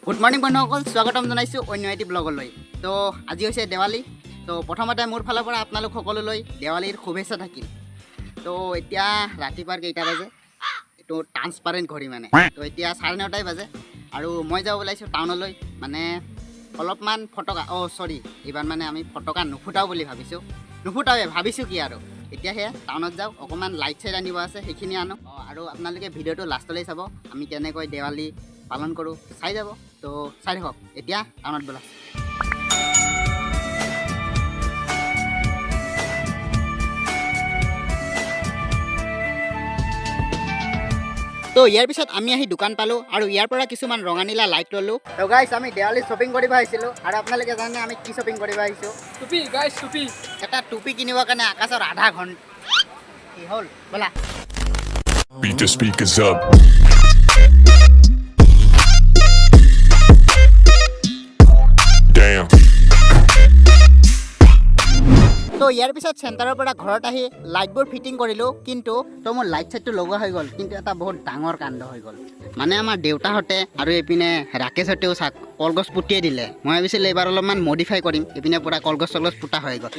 Good morning বন্ধুসকল, স্বাগতম জনাইছোঁ অন্য এটি ব্লগলৈ। তো আজি হৈছে দেৱালী। তো প্ৰথমতে মোৰ ফালৰ পৰা আপোনালোক সকলোলৈ দেৱালীৰ শুভেচ্ছা থাকিল। তো এতিয়া ৰাতিপুৱাৰ কেইটা বাজে? এইটো ট্ৰান্সপাৰেণ্ট ঘড়ী মানে। তো এতিয়া 9:30ই বাজে আৰু মই যাব ওলাইছোঁ টাউনলৈ, মানে অলপমান ফটকা, অ' চৰি, এইবাৰ মানে আমি ফটকা নুফুটাও বুলি ভাবিছোঁ। নুফুটাওৱে ভাবিছোঁ কি আৰু এতিয়া সেয়া টাউনত যাওঁ, অকণমান লাইট চাইট আনিব আছে, সেইখিনি আনো। অঁ, আৰু আপোনালোকে ভিডিঅ'টো লাষ্টলৈ চাব, আমি কেনেকৈ দেৱালী পালন কৰোঁ চাই যাব। তো চাই থাকক। এতিয়া টাউনত ব'লা। তো ইয়াৰ পিছত আমি আহি দোকান পালোঁ আৰু ইয়াৰ পৰা কিছুমান ৰঙা নীলা লাইট ল'লোঁ। তো গাইছ, আমি দেৱালী শ্বপিং কৰিব আহিছিলোঁ আৰু আপোনালোকে জানে আমি কি শ্বপিং কৰিব আহিছোঁ? টুপি গাইছ, টুপি। এটা টুপি কিনিবৰ কাৰণে আকাশৰ আধা ঘণ্টা কি হ'ল। ব'লা। Beat the speakers up. Damn. তো ইয়াৰ পিছত চেণ্টাৰৰ পৰা ঘৰত আহি লাইটবোৰ ফিটিং কৰিলোঁ। কিন্তু তো মোৰ লাইট চাইটটো লগোৱা হৈ গ'ল, কিন্তু এটা বহুত ডাঙৰ কাণ্ড হৈ গ'ল। মানে আমাৰ দেউতাহঁতে আৰু এইপিনে ৰাকেশহঁতেও চাক কলগছ পুতিয়ে দিলে। মই ভাবিছিলোঁ এইবাৰ অলপমান মডিফাই কৰিম, এইপিনে পূৰা কলগছ চলগছ পুতা হৈ গ'ল।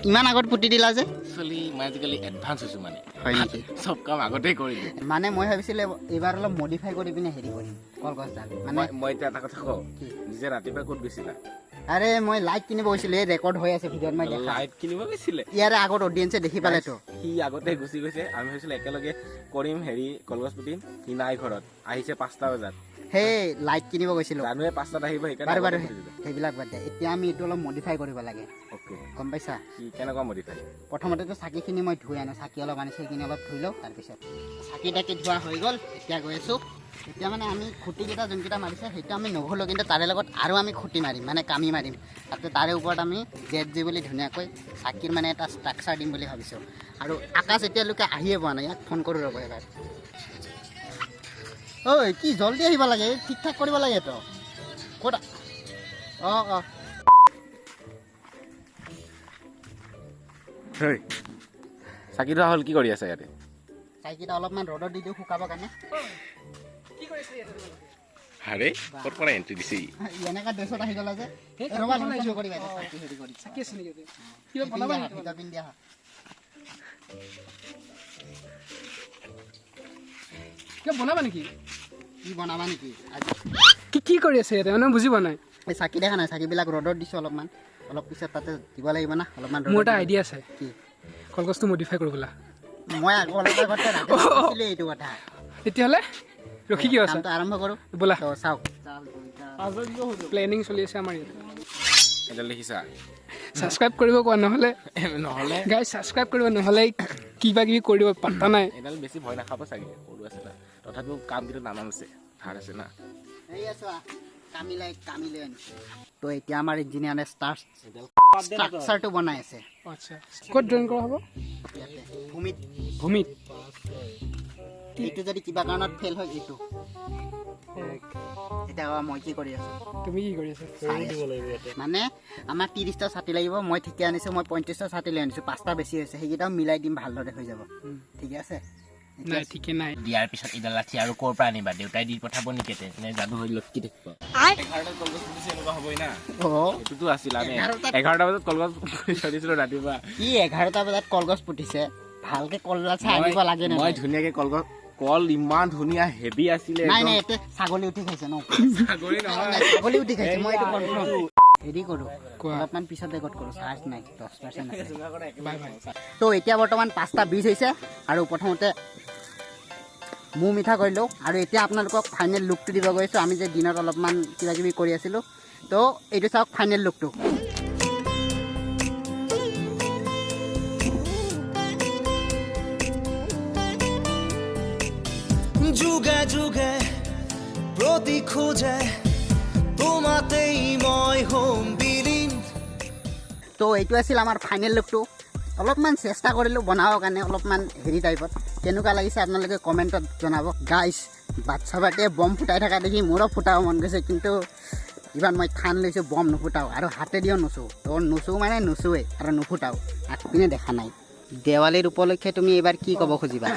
ইমান আগত পুতি দিলা যে? একচুৱেলি মই আজিকালি এডভান্স হৈছোঁ মানে। হয় নেকি? চব কাম আগতেই কৰি দিওঁ। মানে মই ভাবিছিলোঁ এইবাৰ অলপ মডিফাই কৰি পিনে হেৰি কৰিম কলগছডাল মানে। মই এতিয়া এটা কথা কওঁ। কি? নিজে ৰাতিপুৱা ক'ত গৈছিলা? আৰে, মই লাইট কিনিব গৈছিলোঁ। এই ৰেকৰ্ড হৈ আছে ভিডিঅ'ত, মই দেখা। লাইট কিনিব গৈছিলে? ইয়াৰে আগত অডিয়েঞ্চে দেখি পালেতো। সি আগতে গুচি গৈছে। আমি ভাবিছিলোঁ একেলগে কৰিম হেৰি, কলগছ পুতিম। সি নাই ঘৰত, আহিছে 5টা বজাত। সেই লাইট কিনিব গৈছিলোঁ। জানুৱে 5টাত আহিব, সেইকাৰণে বাৰু বাৰু, আগতে পুতি দিলোঁ। সেইবিলাক বাদ দে। এতিয়া আমি এইটো অলপ মডিফাই কৰিব লাগে। অ'কে। গম পাইছা? কি, কেনেকুৱা মডিফাই? প্ৰথমতেতো চাকিখিনি মই ধুই আনো। চাকি অলপ আনিছোঁ, সেইখিনি অলপ ধুই লওঁ। তাৰপিছত চাকি তাকি ধোৱা হৈ গ'ল, এতিয়া গৈ আছোঁ। এতিয়া মানে আমি খুঁটিকেইটা যোনকেইটা মাৰিছে সেইটো আমি নগ'লোঁ, কিন্তু তাৰে লগত আৰু আমি খুঁটি মাৰিম, মানে কামি মাৰিম তাতে। তাৰে ওপৰত আমি জেড জি বুলি ধুনীয়াকৈ চাকিৰ মানে এটা ষ্ট্ৰাকচাৰ দিম বুলি ভাবিছোঁ। আৰু আকাশ এতিয়ালৈকে আহিয়ে পোৱা নাই, ইয়াক ফোন কৰোঁ ৰ'ব এবাৰ। ঐ, কি জল্দি আহিব লাগে, ঠিক ঠাক কৰিব লাগে তো। ক'ত? অঁ অঁ। চাকি ধোৱা হ'ল, কি কৰি আছে ইয়াতে? চাকিকেইটা অলপমান ৰ'দত দি দিওঁ শুকাবৰ কাৰণে। কি কৰিছে ইয়াতে তোমালোকে? আৰে, ক'ত পৰা এণ্ট্ৰি দিছে ই? এনেকা ড্ৰেছত আহি গ'লা যে? সেই ৰ'বা, কাপোৰখন লং আহিছোঁ। নকৰিবা, এতিয়া চাকি হেৰি কৰি। চাকি আছে নেকি ইয়াতে? কিবা বনাবা নেকি? ভিতৰত পিন্ধি আহা। কিবা বনাবা নেকি? কি বনাবা নেকি আজি? কি কি কৰি আছে ইয়াতে মানে বুজি পোৱা নাই। এই চাকি দেখা নাই? চাকিবিলাক ৰ'দত দিছোঁ অলপমান, অলপ পিছত তাতে দিব লাগিব না অলপমান ৰ'দত মোৰ এটা দিব। আইডিয়া আছে। কি? কলগছটো মডিফাই কৰিব ব'লা। মই অলপ আগতে ৰাতিপুৱা কৈছিলোঁৱেই এইটো কথা। তেতিয়াহ'লে ৰখি কিয় আছা? কামটো আৰম্ভ কৰোঁ। ব'লা। তো চাওক। প্লেনিং চলি আছে আমাৰ ইয়াতে। এডাল দেখিছা? ছাবস্ক্ৰাইব কৰিব কোৱা নহ'লে। নহ'লে? গাইজ, ছাবস্ক্ৰাইব কৰিব, নহ'লে কিবা কিবি কৰি দিব, পাত্তা নাই। এডাল বেছি ভয় নাখাব চাগে, সৰু আছে না। তথাপিও কাম কিন্তু নানান আছে, ধাৰ আছে না। এই চোৱা, কামিলাই কামি লৈ আনিছে। তো এতিয়া আমাৰ ইঞ্জিনিয়াৰে ষ্ট্ৰাকচাৰটো বনাই আছে। আচ্ছা, ক'ত জইন কৰা হ'ব? ইয়াতে ভূমিত। ভূমিত? এইটো যদি কিবা কাৰণত ফেইল হয় এইটো। এতিয়া কোৱা, মই কি কৰি আছোঁ? তুমি কি কৰি আছা? চাই আছোঁ। মানে আমাক 30টা ছাতি লাগিব। মই ঠিকে আনিছোঁ, মই 35টা ছাতি লৈ আনিছোঁ, 5টা বেছি হৈছে। সেইকেইটাও মিলাই দিম, ভালদৰে হৈ যাব। ঠিকে আছে? নাই, ঠিকে নাই। দিয়াৰ পিছত এডাল লাঠি আৰু ক'ৰ পৰা আনিবা? দেউতাই দি পঠাব নেকি? নে যাদু হৈ লটকি থাকিব? 11টাত কলগছ পুতিছে, এনেকুৱা হ'বই না। অঁ। সেইটোতো আছিল আমি 11টাত 11টা বজাত কলগছ পুতি থৈ দিছিলো ৰাতিপুৱা। কি 11টা বজাত কলগছ পুতিছে? ভালকে কলডাল চাই আনিব লাগে নে মই নাই? ধুনীয়াকে কলগছ, কল ইমান ধুনীয়া হেভি আছিলে। নাই। একদম। নাই, ইয়াতে ছাগলী উঠি খাইছে ন? ছাগলী নহয়। নাই, ছাগলী উঠি খাইছে, মই এইটো কনফাৰ্ম। হেৰি কৰোঁ। কোৱা। অলপমান পিছত ৰেকৰ্ড কৰোঁ, চাৰ্জ নাই, 10% আছে। Bye bye. তো এতিয়া বৰ্তমান 5টা 20 হৈছে আৰু প্ৰথমতে মুখ মিঠা কৰিলোঁ আৰু এতিয়া আপোনালোকক ফাইনেল লুকটো দিব গৈছোঁ। আমি যে দিনত অলপমান কিবা কিবি কৰি আছিলোঁ, তো এইটো চাওক ফাইনেল লুকটো। যুগে যুগে প্ৰতি খোজে তোমাতেই মই হোম বিলীন। তো এইটো আছিল আমাৰ ফাইনেল লুকটো। অলপমান চেষ্টা কৰিলোঁ বনাবৰ কাৰণে অলপমান হেৰি টাইপত। কেনেকুৱা লাগিছে আপোনালোকে কমেণ্টত জনাব। গাইছ, বাচ্ছা বাটিয়ে বম ফুটাই থকা দেখি মোৰো ফুটাব মন গৈছে, কিন্তু ইমান মই ঠান লৈছোঁ, বম নুফুটাওঁ আৰু হাতেদিও নুচোঁ। তো নুচোঁ মানে নুচোৱেই আৰু নুফুটাওঁ। আগপিনে দেখা নাই। দেৱালীৰ উপলক্ষে তুমি এইবাৰ কি ক'ব খুজিবা?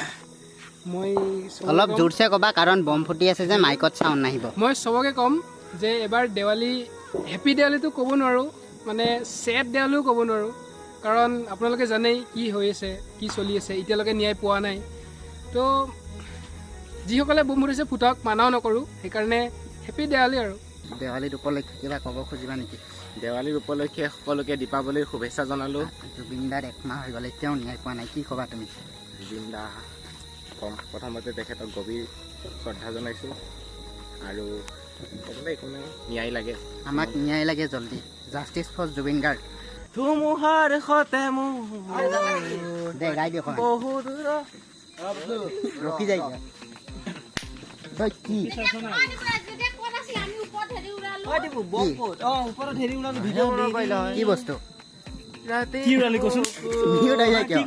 মই চবকে অলপ ক'ম- জোৰছে ক'বা, কাৰণ বম ফুটি আছে যে, মাইকত চাউণ্ড নাহিব। মই চবকে ক'ম যে এবাৰ দেৱালী, হেপী দেৱালীটো ক'ব নোৱাৰোঁ, মানে ছেড দেৱালীও ক'ব নোৱাৰোঁ, কাৰণ আপোনালোকে জানেই কি হৈ আছে, কি চলি আছে, এতিয়ালৈকে ন্যায় পোৱা নাই। তো যিসকলে বোম ফুটাইছে ফুটাওক, মানাও নকৰোঁ, সেইকাৰণে হেপী দেৱালী। আৰু দেৱালীৰ উপলক্ষে কিবা ক'ব খুজিবা নেকি? দেৱালীৰ উপলক্ষে সকলোকে দীপাৱলীৰ শুভেচ্ছা জনালোঁ। জুবিন দাৰ একমাহ হৈ গ'ল, এতিয়াও ন্যায় পোৱা নাই, কি ক'বা তুমি? জুবিন দা কম প্ৰথমতে তেখেতক গভীৰ শ্ৰদ্ধা জনাইছোঁ আৰু ক'বলৈ একো নাই, ন্যায় লাগে। আমাক ন্যায় লাগে জল্দি, জাষ্টিছ ফৰ জুবিন গাৰ্গ। ধুমুহাৰ সতে মোৰ দে, গাই দিয়ক অকণমান। বহু দূৰ ৰখি যায় কিয়? তই কি কি বস্তু মিউট হৈ যায় কিয়?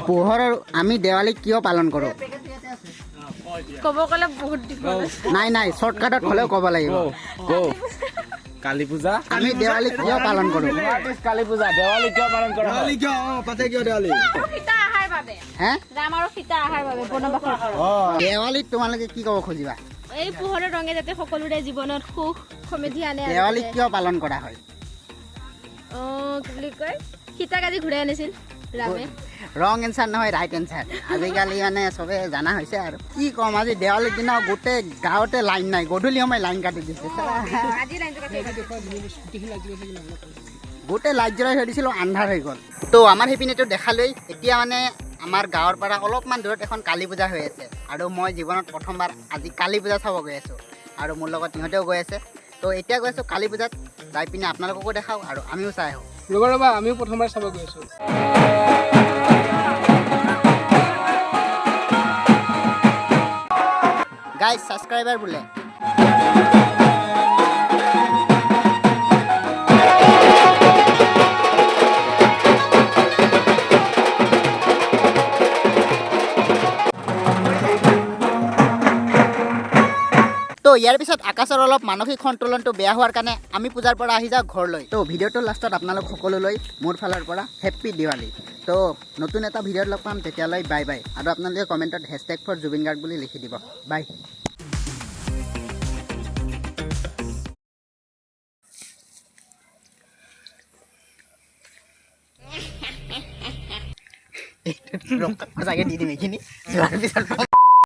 পোহৰৰ আমি দেৱালী কিয় পালন কৰোঁ? ক'ব গ'লে বহুত দীঘল। নাই নাই, শ্বৰ্টকাটত হ'লেও ক'ব লাগিব। কালী পূজা। আমি দেৱালী কিয় পালন কৰোঁ? কালী পূজা, দেৱালী কিয় পালন কৰা হয়? সীতা অহাৰ বাবে। হে? ৰাম আৰু সীতা অহাৰ বাবে বনবাসৰ। দেৱালীত তোমালোকে কি ক'ব খুজিবা? এই পোহৰৰ ৰঙে যাতে সকলোৰে জীৱনত সুখ সমৃদ্ধি আনে আৰু দেৱালী যাতে- কিয় পালন কৰা হয়? অ, কি বুলি কয়, সীতাক আজি ঘূৰাই আনিছিল ৰামে। ৰং এনচাৰ নহয়, ৰাইট এনচাৰ। আজিকালি মানে চবে জানা হৈছে আৰু কি ক'ম। আজি দেৱালীৰ দিনা গোটেই গাঁৱতে লাইন নাই, গধূলি সময় লাইন কাটি দিছে। আজি লাইনটো কাটি গোটেইখিনি আজি কৈছে কি নহ'লে। গোটেই লাইট জ্বলাই থৈ দিছিলোঁ, আন্ধাৰ হৈ গ'ল। তো আমাৰ সেইপিনেতো দেখালোৱেই। এতিয়া মানে আমাৰ গাঁৱৰ পৰা অলপমান দূৰত এখন কালী পূজা হৈ আছে আৰু মই জীৱনত প্ৰথমবাৰ আজি কালী পূজা চাব গৈ আছোঁ আৰু মোৰ লগত ইহঁতেও গৈ আছে। তো এতিয়া গৈ আছোঁ কালী পূজাত, যাই পিনে আপোনালোককো দেখাওঁ আৰু আমিও চাই আহোঁ। ৰ'বা ৰ'বা, আমিও প্ৰথমবাৰ চাব গৈ আছোঁ। গাইজ, ছাবস্ক্ৰাইবাৰ বোলে। তো ইয়াৰ পিছত আকাশৰ অলপ মানসিক সন্তুলনটো বেয়া হোৱাৰ কাৰণে আমি পূজাৰ পৰা আহি যাওঁ ঘৰলৈ। তো ভিডিঅ'টোৰ লাষ্টত আপোনালোক সকলোলৈ মোৰ ফালৰ পৰা হেপ্পী দিৱালী। তো নতুন এটা ভিডিঅ'ত লগ পাম, তেতিয়ালৈ বাই বাই। আৰু আপোনালোকে কমেণ্টত #ForJubeenGarg বুলি লিখি দিব। বাই। সঁচাকৈ দি দিম এইখিনি যোৱাৰ পিছত।